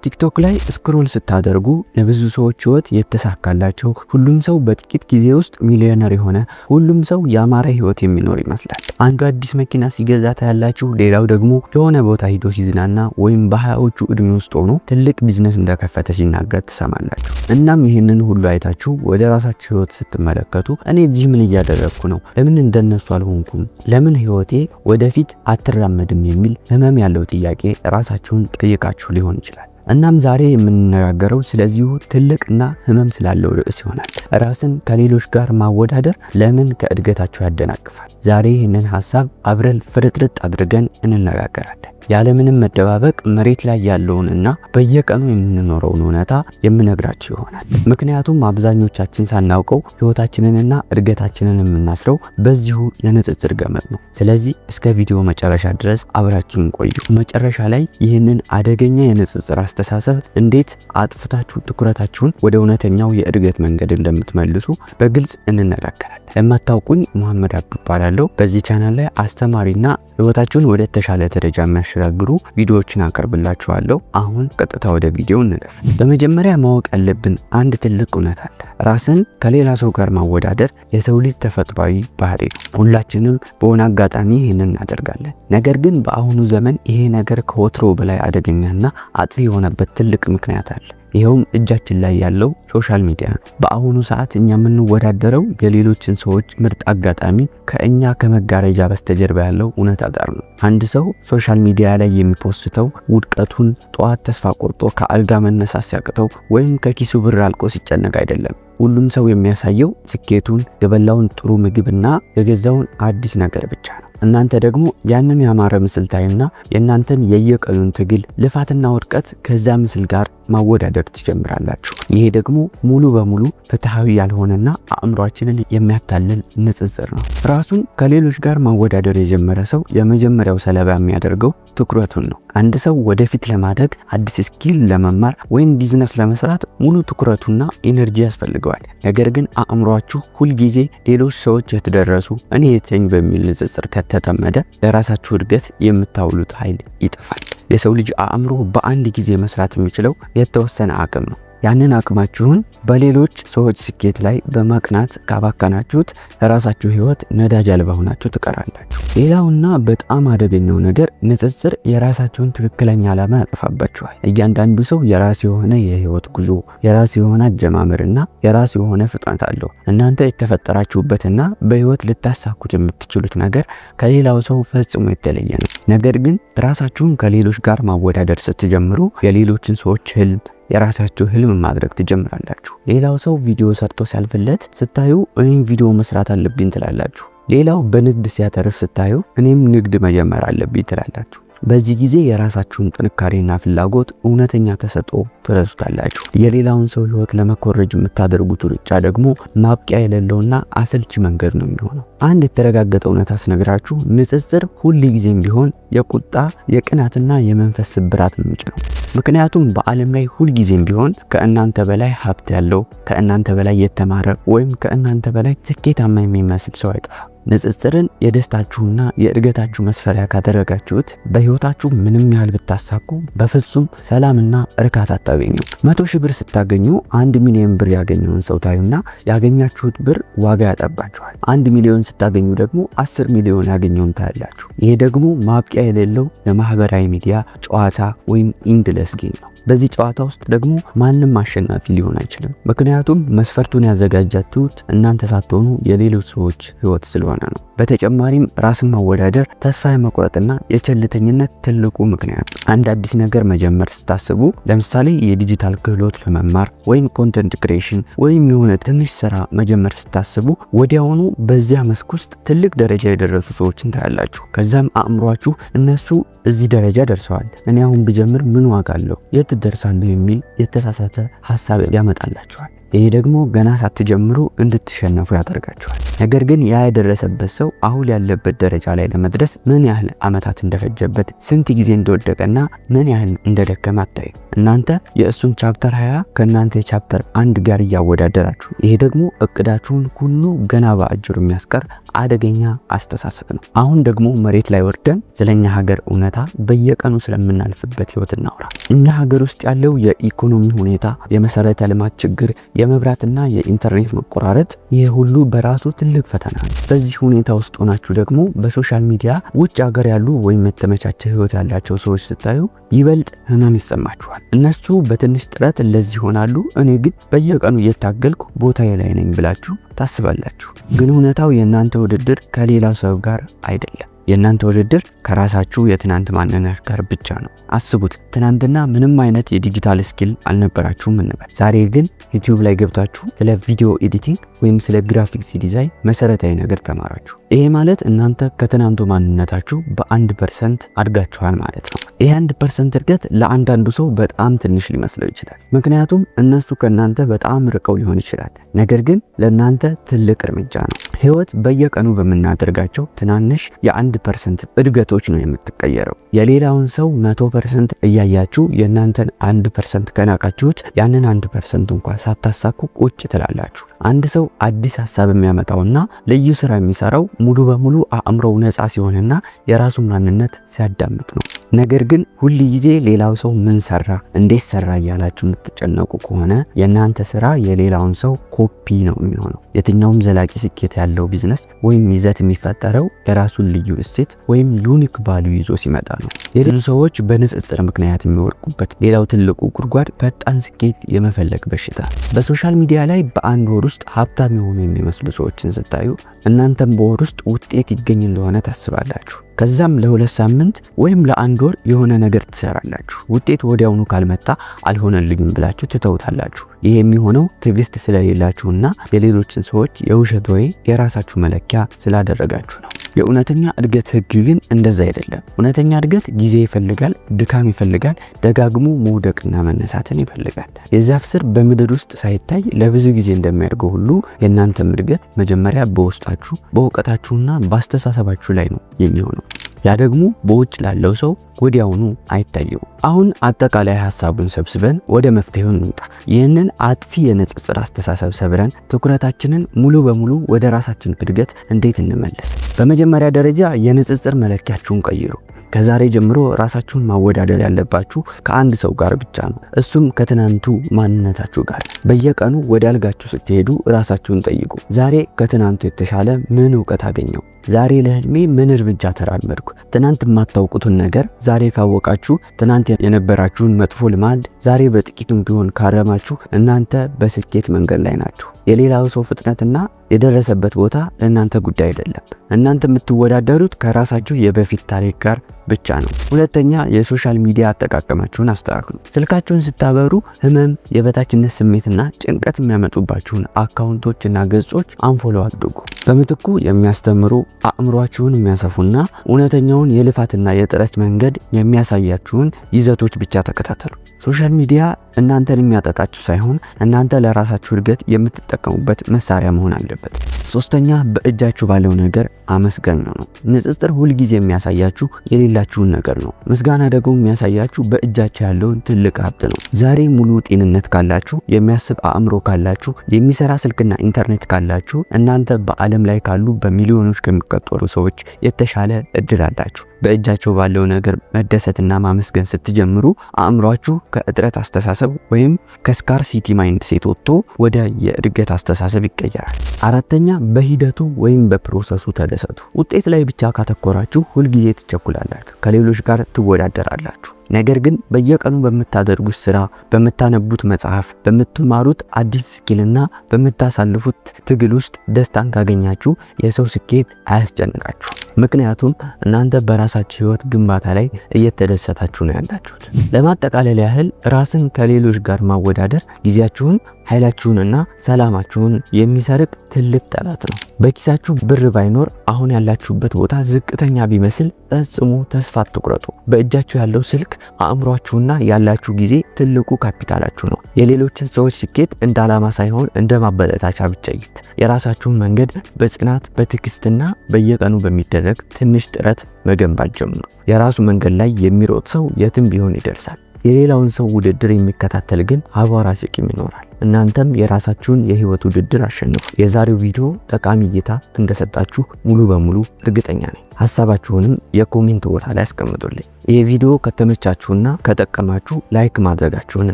ቲክቶክ ላይ scroll ስታደርጉ የብዙ ሰዎች ህይወት የተሳካላቸው፣ ሁሉም ሰው በጥቂት ጊዜ ውስጥ ሚሊዮነር የሆነ፣ ሁሉም ሰው ያማረ ህይወት የሚኖር ይመስላል። አንዱ አዲስ መኪና ሲገዛ ታያላችሁ፣ ሌላው ደግሞ የሆነ ቦታ ሂዶ ሲዝናና ወይም በ20ዎቹ እድሜ ውስጥ ሆኖ ትልቅ ቢዝነስ እንደከፈተ ሲናገር ትሰማላችሁ። እናም ይህንን ሁሉ አይታችሁ ወደ ራሳችሁ ህይወት ስትመለከቱ እኔ እዚህ ምን እያደረግኩ ነው? ለምን እንደነሱ አልሆንኩም? ለምን ህይወቴ ወደፊት አትራመድም? የሚል ህመም ያለው ጥያቄ ራሳችሁን ጠይቃችሁ ሊሆን ይችላል። እናም ዛሬ የምንነጋገረው ስለዚሁ ትልቅና ህመም ስላለው ርዕስ ይሆናል። ራስን ከሌሎች ጋር ማወዳደር ለምን ከእድገታቸው ያደናቅፋል? ዛሬ ይህንን ሀሳብ አብረን ፍርጥርጥ አድርገን እንነጋገራለን። ያለምንም መደባበቅ መሬት ላይ ያለውን እና በየቀኑ የምንኖረውን እውነታ የምነግራችሁ ይሆናል። ምክንያቱም አብዛኞቻችን ሳናውቀው ህይወታችንንና እድገታችንን የምናስረው በዚሁ የንጽጽር ገመድ ነው። ስለዚህ እስከ ቪዲዮ መጨረሻ ድረስ አብራችሁን ቆዩ። መጨረሻ ላይ ይህንን አደገኛ የንጽጽር አስተሳሰብ እንዴት አጥፍታችሁ ትኩረታችሁን ወደ እውነተኛው የእድገት መንገድ እንደምትመልሱ በግልጽ እንነጋገራለን። ለማታውቁኝ መሐመድ አብዱ እባላለሁ። በዚህ ቻናል ላይ አስተማሪና ህይወታችሁን ወደ ተሻለ ደረጃ የሚያሸጋግሩ ቪዲዮዎችን አቀርብላችኋለሁ። አሁን ቀጥታ ወደ ቪዲዮ እንለፍ። በመጀመሪያ ማወቅ ያለብን አንድ ትልቅ እውነት አለ። ራስን ከሌላ ሰው ጋር ማወዳደር የሰው ልጅ ተፈጥሯዊ ባህሪ ነው። ሁላችንም በሆነ አጋጣሚ ይህንን እናደርጋለን። ነገር ግን በአሁኑ ዘመን ይሄ ነገር ከወትሮ በላይ አደገኛና አጥፊ የሆነበት ትልቅ ምክንያት አለ። ይኸውም እጃችን ላይ ያለው social media ነው። በአሁኑ ሰዓት እኛ የምንወዳደረው የሌሎችን ሰዎች ምርጥ አጋጣሚ ከእኛ ከመጋረጃ በስተጀርባ ያለው እውነታ ጋር ነው። አንድ ሰው social media ላይ የሚ post ተው ውድቀቱን፣ ጠዋት ተስፋ ቆርጦ ከአልጋ መነሳት ሲያቅተው ወይም ከኪሱ ብር አልቆ ሲጨነቅ አይደለም። ሁሉም ሰው የሚያሳየው ስኬቱን፣ የበላውን ጥሩ ምግብና የገዛውን አዲስ ነገር ብቻ ነው። እናንተ ደግሞ ያንን ያማረ ምስል ታዩና የእናንተን የየቀኑን ትግል፣ ልፋትና ውድቀት ከዛ ምስል ጋር ማወዳደር ትጀምራላችሁ። ይሄ ደግሞ ሙሉ በሙሉ ፍትሐዊ ያልሆነና አእምሯችንን የሚያታልል ንጽጽር ነው። ራሱን ከሌሎች ጋር ማወዳደር የጀመረ ሰው የመጀመሪያው ሰለባ የሚያደርገው ትኩረቱን ነው። አንድ ሰው ወደፊት ለማደግ፣ አዲስ skill ለመማር ወይም ቢዝነስ ለመስራት ሙሉ ትኩረቱና energy ያስፈልገዋል። ነገር ግን አእምሯችሁ ሁልጊዜ ሌሎች ሰዎች የት ደረሱ፣ እኔ የት ነኝ በሚል ንጽጽር ከተጠመደ ለራሳችሁ እድገት የምታውሉት ኃይል ይጠፋል። የሰው ልጅ አእምሮ በአንድ ጊዜ መስራት የሚችለው የተወሰነ አቅም ነው። ያንን አቅማችሁን በሌሎች ሰዎች ስኬት ላይ በማቅናት ካባከናችሁት ለራሳችሁ ህይወት ነዳጅ አልባ ሆናችሁ ትቀራላችሁ። ሌላውና በጣም አደገኛው ነገር ንጽጽር የራሳችሁን ትክክለኛ ዓላማ ያጠፋባችኋል። እያንዳንዱ ሰው የራሱ የሆነ የህይወት ጉዞ፣ የራሱ የሆነ አጀማመርና የራሱ የሆነ ፍጥነት አለው። እናንተ የተፈጠራችሁበትና በህይወት ልታሳኩት የምትችሉት ነገር ከሌላው ሰው ፈጽሞ የተለየ ነው። ነገር ግን ራሳችሁን ከሌሎች ጋር ማወዳደር ስትጀምሩ የሌሎችን ሰዎች ህልም የራሳችሁ ህልም ማድረግ ትጀምራላችሁ። ሌላው ሰው ቪዲዮ ሰርቶ ሲያልፍለት ስታዩ እኔም ቪዲዮ መስራት አለብኝ ትላላችሁ። ሌላው በንግድ ሲያተርፍ ስታዩ እኔም ንግድ መጀመር አለብኝ ትላላችሁ። በዚህ ጊዜ የራሳችሁን ጥንካሬና ፍላጎት፣ እውነተኛ ተሰጥኦ ትረሱታላችሁ። የሌላውን ሰው ህይወት ለመኮረጅ የምታደርጉት ሩጫ ደግሞ ማብቂያ የሌለውና አሰልቺ መንገድ ነው የሚሆነው። አንድ የተረጋገጠ እውነታ ስነግራችሁ ንጽጽር ሁል ጊዜም ቢሆን የቁጣ፣ የቅናትና የመንፈስ ስብራት ምንጭ ነው። ምክንያቱም በዓለም ላይ ሁልጊዜም ቢሆን ከእናንተ በላይ ሀብት ያለው፣ ከእናንተ በላይ የተማረ ወይም ከእናንተ በላይ ስኬታማ የሚመስል ሰው አይጠፋም። ንጽጽርን የደስታችሁና የእድገታችሁ መስፈሪያ ካደረጋችሁት በህይወታችሁ ምንም ያህል ብታሳኩ በፍጹም ሰላምና እርካታ አታገኙ። 100,000 ብር ስታገኙ 1 ሚሊዮን ብር ያገኘውን ሰው ታዩና ያገኛችሁት ብር ዋጋ ያጣባችኋል። 1 ሚሊዮን ስታገኙ ደግሞ 10 ሚሊዮን ያገኘውን ታያላችሁ። ይሄ ደግሞ ማብቂያ የሌለው የማህበራዊ ሚዲያ ጨዋታ ወይም endless game ነው። በዚህ ጨዋታ ውስጥ ደግሞ ማንም አሸናፊ ሊሆን አይችልም። ምክንያቱም መስፈርቱን ያዘጋጃችሁት እናንተ ሳትሆኑ የሌሎች ሰዎች ህይወት ስለሆነ ነው። በተጨማሪም ራስን ማወዳደር ተስፋ የመቁረጥና የቸልተኝነት ትልቁ ምክንያት ነው። አንድ አዲስ ነገር መጀመር ስታስቡ፣ ለምሳሌ የዲጂታል ክህሎት ለመማር ወይም content creation ወይም የሆነ ትንሽ ስራ መጀመር ስታስቡ ወዲያውኑ በዚያ መስክ ውስጥ ትልቅ ደረጃ የደረሱ ሰዎችን ታያላችሁ። ከዛም አእምሯችሁ እነሱ እዚህ ደረጃ ደርሰዋል፣ እኔ አሁን ብጀምር ምን ዋጋ አለው፣ የት እደርሳለሁ የሚል የተሳሳተ ሀሳብ ያመጣላችኋል። ይሄ ደግሞ ገና ሳትጀምሩ እንድትሸነፉ ያደርጋችኋል። ነገር ግን ያ የደረሰበት ሰው አሁን ያለበት ደረጃ ላይ ለመድረስ ምን ያህል ዓመታት እንደፈጀበት፣ ስንት ጊዜ እንደወደቀና ምን ያህል እንደደከመ አታዩ። እናንተ የእሱን chapter 20 ከእናንተ የ chapter 1 ጋር እያወዳደራችሁ፣ ይሄ ደግሞ እቅዳችሁን ሁሉ ገና በአጭሩ የሚያስቀር አደገኛ አስተሳሰብ ነው። አሁን ደግሞ መሬት ላይ ወርደን ስለኛ ሀገር እውነታ፣ በየቀኑ ስለምናልፍበት ህይወት እናውራ። እኛ ሀገር ውስጥ ያለው የኢኮኖሚ ሁኔታ፣ የመሰረተ ልማት ችግር፣ የመብራትና የኢንተርኔት መቆራረጥ፣ ይህ ሁሉ በራሱ ትልቅ ፈተና ነው። በዚህ ሁኔታ ውስጥ ሆናችሁ ደግሞ በ social media ውጭ ሀገር ያሉ ወይም የተመቻቸ ህይወት ያላቸው ሰዎች ስታዩ ይበልጥ ህመም ይሰማችኋል። እነሱ በትንሽ ጥረት ለዚህ ይሆናሉ፣ እኔ ግን በየቀኑ እየታገልኩ ቦታዬ ላይ ነኝ ብላችሁ ታስባላችሁ። ግን እውነታው የእናንተ ውድድር ከሌላው ሰው ጋር አይደለም። የእናንተ ውድድር ከራሳችሁ የትናንት ማንነት ጋር ብቻ ነው። አስቡት፣ ትናንትና ምንም አይነት የ digital skill አልነበራችሁም እንበል። ዛሬ ግን YouTube ላይ ገብታችሁ ስለ video editing ወይም ስለ graphics design መሰረታዊ ነገር ተማራችሁ። ይሄ ማለት እናንተ ከትናንቱ ማንነታችሁ በ1% አድጋችኋል ማለት ነው። ይሄ 1% እድገት ለአንዳንዱ ሰው በጣም ትንሽ ሊመስለው ይችላል። ምክንያቱም እነሱ ከእናንተ በጣም ርቀው ሊሆን ይችላል። ነገር ግን ለእናንተ ትልቅ እርምጃ ነው። ህይወት በየቀኑ በምናደርጋቸው ትናንሽ የ1% እድገቶች ነው የምትቀየረው። የሌላውን ሰው 100% እያያችሁ የእናንተን 1% ከናቃችሁት ያንን 1% እንኳን ሳታሳኩ ቁጭ ትላላችሁ። አንድ ሰው አዲስ ሀሳብ የሚያመጣውና ልዩ ስራ የሚሰራው ሙሉ በሙሉ አእምሮው ነፃ ሲሆንና የራሱን ማንነት ሲያዳምጥ ነው። ነገር ግን ሁል ጊዜ ሌላው ሰው ምን ሰራ፣ እንዴት ሰራ እያላችሁ የምትጨነቁ ከሆነ የእናንተ ስራ የሌላውን ሰው ኮፒ ነው የሚሆነው። የትኛውም ዘላቂ ስኬት ያለው ቢዝነስ ወይም ይዘት የሚፈጠረው የራሱን ልዩ እሴት ወይም unique value ይዞ ሲመጣ ነው። የብዙ ሰዎች በንጽጽር ምክንያት የሚወድቁበት ሌላው ትልቁ ጉድጓድ ፈጣን ስኬት የመፈለግ በሽታ። በ social media ላይ በአንድ ወር ውስጥ ሀብታም የሆኑ የሚመስሉ ሰዎችን ስታዩ እናንተም በወር ውስጥ ውጤት ይገኝ እንደሆነ ታስባላችሁ። ከዛም ለ2 ሳምንት ወይም ለአንድ ወር የሆነ ነገር ትሰራላችሁ። ውጤት ወዲያውኑ ካልመጣ አልሆነልኝም ብላችሁ ትተውታላችሁ። ይህ የሚሆነው ትዕግስት ስለሌላችሁና የሌሎችን ሰዎች የውሸት ወይ የራሳችሁ መለኪያ ስላደረጋችሁ ነው። የእውነተኛ እድገት ህግ ግን እንደዛ አይደለም። እውነተኛ እድገት ጊዜ ይፈልጋል፣ ድካም ይፈልጋል፣ ደጋግሞ መውደቅና መነሳትን ይፈልጋል። የዛፍ ስር በምድር ውስጥ ሳይታይ ለብዙ ጊዜ እንደሚያድገው ሁሉ የእናንተም እድገት መጀመሪያ በውስጣችሁ፣ በእውቀታችሁና በአስተሳሰባችሁ ላይ ነው የሚሆነው። ያ ደግሞ በውጭ ላለው ሰው ወዲያውኑ አይታየውም። አሁን አጠቃላይ ሀሳቡን ሰብስበን ወደ መፍትሄው እንምጣ። ይህንን አጥፊ የንጽጽር አስተሳሰብ ሰብረን ትኩረታችንን ሙሉ በሙሉ ወደ ራሳችን እድገት እንዴት እንመልስ? በመጀመሪያ ደረጃ የንጽጽር መለኪያችሁን ቀይሩ። ከዛሬ ጀምሮ ራሳችሁን ማወዳደር ያለባችሁ ከአንድ ሰው ጋር ብቻ ነው። እሱም ከትናንቱ ማንነታችሁ ጋር። በየቀኑ ወደ አልጋችሁ ስትሄዱ ራሳችሁን ጠይቁ። ዛሬ ከትናንቱ የተሻለ ምን እውቀት አገኘሁ? ዛሬ ለህልሜ ምን እርምጃ ተራመድኩ? ትናንት የማታውቁትን ነገር ዛሬ ካወቃችሁ፣ ትናንት የነበራችሁን መጥፎ ልማድ ዛሬ በጥቂቱም ቢሆን ካረማችሁ እናንተ በስኬት መንገድ ላይ ናችሁ። የሌላው ሰው ፍጥነትና የደረሰበት ቦታ ለእናንተ ጉዳይ አይደለም። እናንተ የምትወዳደሩት ከራሳችሁ የበፊት ታሪክ ጋር ብቻ ነው። ሁለተኛ፣ የ social media አጠቃቀማችሁን አስተካክሉ። ስልካችሁን ስታበሩ ህመም፣ የበታችነት ስሜትና ጭንቀት የሚያመጡባችሁን account ኦችና ገጾች unfollow አድርጉ። በምትኩ የሚያስተምሩ፣ አእምሯችሁን የሚያሰፉና እውነተኛውን የልፋትና የጥረት መንገድ የሚያሳያችሁን ይዘቶች ብቻ ተከታተሉ። Social media እናንተን የሚያጠቃችሁ ሳይሆን እናንተ ለራሳችሁ እድገት የምትጠቀሙበት መሳሪያ መሆን አለበት። ሶስተኛ፣ በእጃችሁ ባለው ነገር አመስጋኝ ሁኑ። ንጽጽር ሁልጊዜ የሚያሳያችሁ የሌላችሁን ነገር ነው። ምስጋና ደግሞ የሚያሳያችሁ በእጃችሁ ያለውን ትልቅ ሀብት ነው። ዛሬ ሙሉ ጤንነት ካላችሁ፣ የሚያስብ አእምሮ ካላችሁ፣ የሚሰራ ስልክና ኢንተርኔት ካላችሁ እናንተ በዓለም ላይ ካሉ በሚሊዮኖች ከሚቆጠሩ ሰዎች የተሻለ እድል አላችሁ። በእጃቸው ባለው ነገር መደሰትና ማመስገን ስትጀምሩ አእምሯችሁ ከእጥረት አስተሳሰብ ወይም ከ scarcity mindset ወጥቶ ወደ የእድገት አስተሳሰብ ይቀየራል። አራተኛ፣ በሂደቱ ወይም በ process ኡ ተደሰቱ። ውጤት ላይ ብቻ ካተኮራችሁ ሁልጊዜ ትቸኩላላችሁ፣ ከሌሎች ጋር ትወዳደራላችሁ። ነገር ግን በየቀኑ በምታደርጉት ስራ፣ በምታነቡት መጽሐፍ፣ በምትማሩት አዲስ skill ና በምታሳልፉት ትግል ውስጥ ደስታን ካገኛችሁ የሰው ስኬት አያስጨንቃችሁም። ምክንያቱም እናንተ በራሳችሁ ህይወት ግንባታ ላይ እየተደሰታችሁ ነው ያላችሁት። ለማጠቃለል ያህል ራስን ከሌሎች ጋር ማወዳደር ጊዜያችሁን፣ ኃይላችሁንና ሰላማችሁን የሚሰርቅ ትልቅ ጠላት ነው። በኪሳችሁ ብር ባይኖር፣ አሁን ያላችሁበት ቦታ ዝቅተኛ ቢመስል ፈጽሞ ተስፋ አትቁረጡ። በእጃችሁ ያለው ስልክ፣ አእምሯችሁና ያላችሁ ጊዜ ትልቁ ካፒታላችሁ ነው። የሌሎችን ሰዎች ስኬት እንደ ዓላማ ሳይሆን እንደ ማበረታቻ ብቻ እዩት። የራሳችሁን መንገድ በጽናት፣ በትዕግስትና በየቀኑ በሚደረግ ትንሽ ጥረት መገንባት ጀምሩ። የራሱ መንገድ ላይ የሚሮጥ ሰው የትም ቢሆን ይደርሳል። የሌላውን ሰው ውድድር የሚከታተል ግን አቧራ ሲቅም ይኖራል። እናንተም የራሳችሁን የህይወት ውድድር አሸንፉ። የዛሬው ቪዲዮ ጠቃሚ እይታ እንደሰጣችሁ ሙሉ በሙሉ እርግጠኛ ነኝ። ሀሳባችሁንም የ comment ቦታ ላይ አስቀምጡልኝ። ይህ ቪዲዮ ከተመቻችሁና ከጠቀማችሁ like ማድረጋችሁን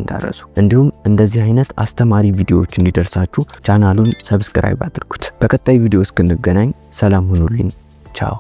እንዳትረሱ፣ እንዲሁም እንደዚህ አይነት አስተማሪ ቪዲዮዎች እንዲደርሳችሁ ቻናሉን subscribe አድርጉት። በቀጣይ ቪዲዮ እስክንገናኝ ሰላም ሁኑልኝ። ቻው።